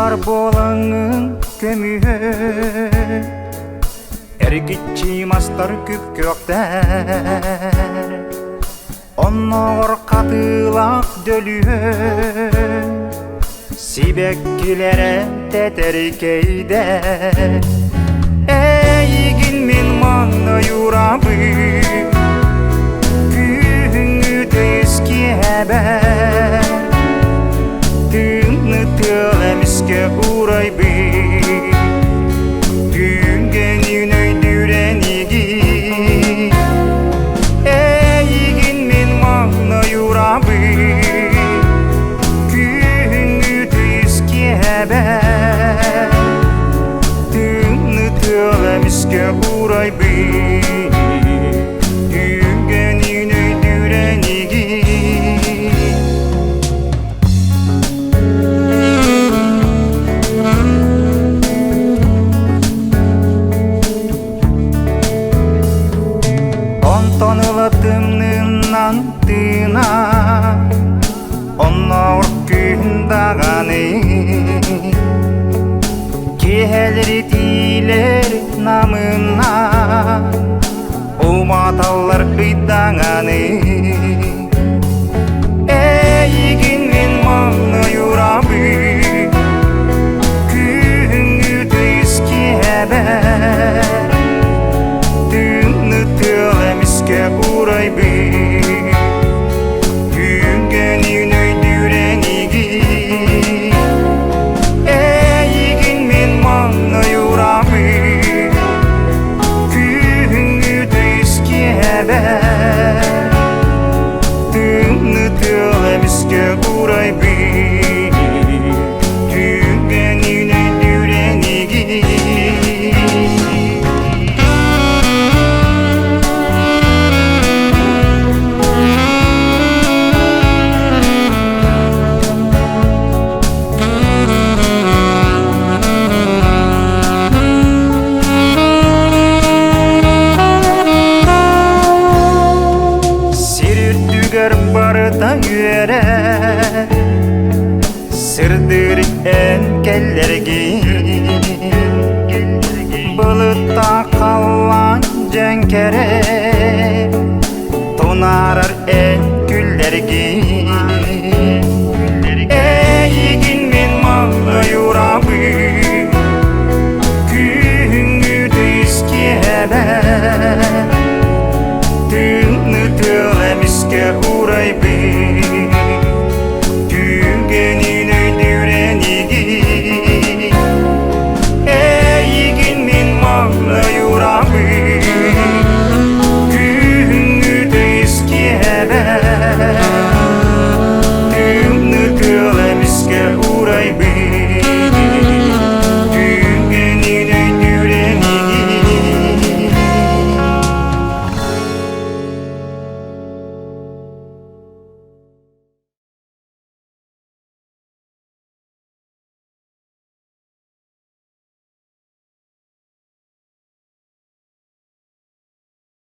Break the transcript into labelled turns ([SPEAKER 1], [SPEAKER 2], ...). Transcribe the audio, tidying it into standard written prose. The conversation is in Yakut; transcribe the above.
[SPEAKER 1] Баар буолаҥҥын көмүһэ Эргиччи мастар күп-күөхтэр Оннооҕор хатыылаах дөлүһүөн Сибэккилэрэ тэтэркэйдэр Эйигин мин манна юрабын Күһүҥҥү тыйыс киэһэбэр Тыынны тыал эмискэ уурайбыт Түүнгэнин өйдүүр энигин Эйигин мин манна юрабын Күһүҥҥү тыйыс киэһэбэр Тыынны тыал эмискэ уурайбыт Түүнгэнин өйдүүр энигин. Онтон ыла тымныынан тыына, оннооҕор күн даҕаны киэһэлэри тиилэр намына уматаллар ыйдаҥаны. Эйигин мин маҥнай урабын.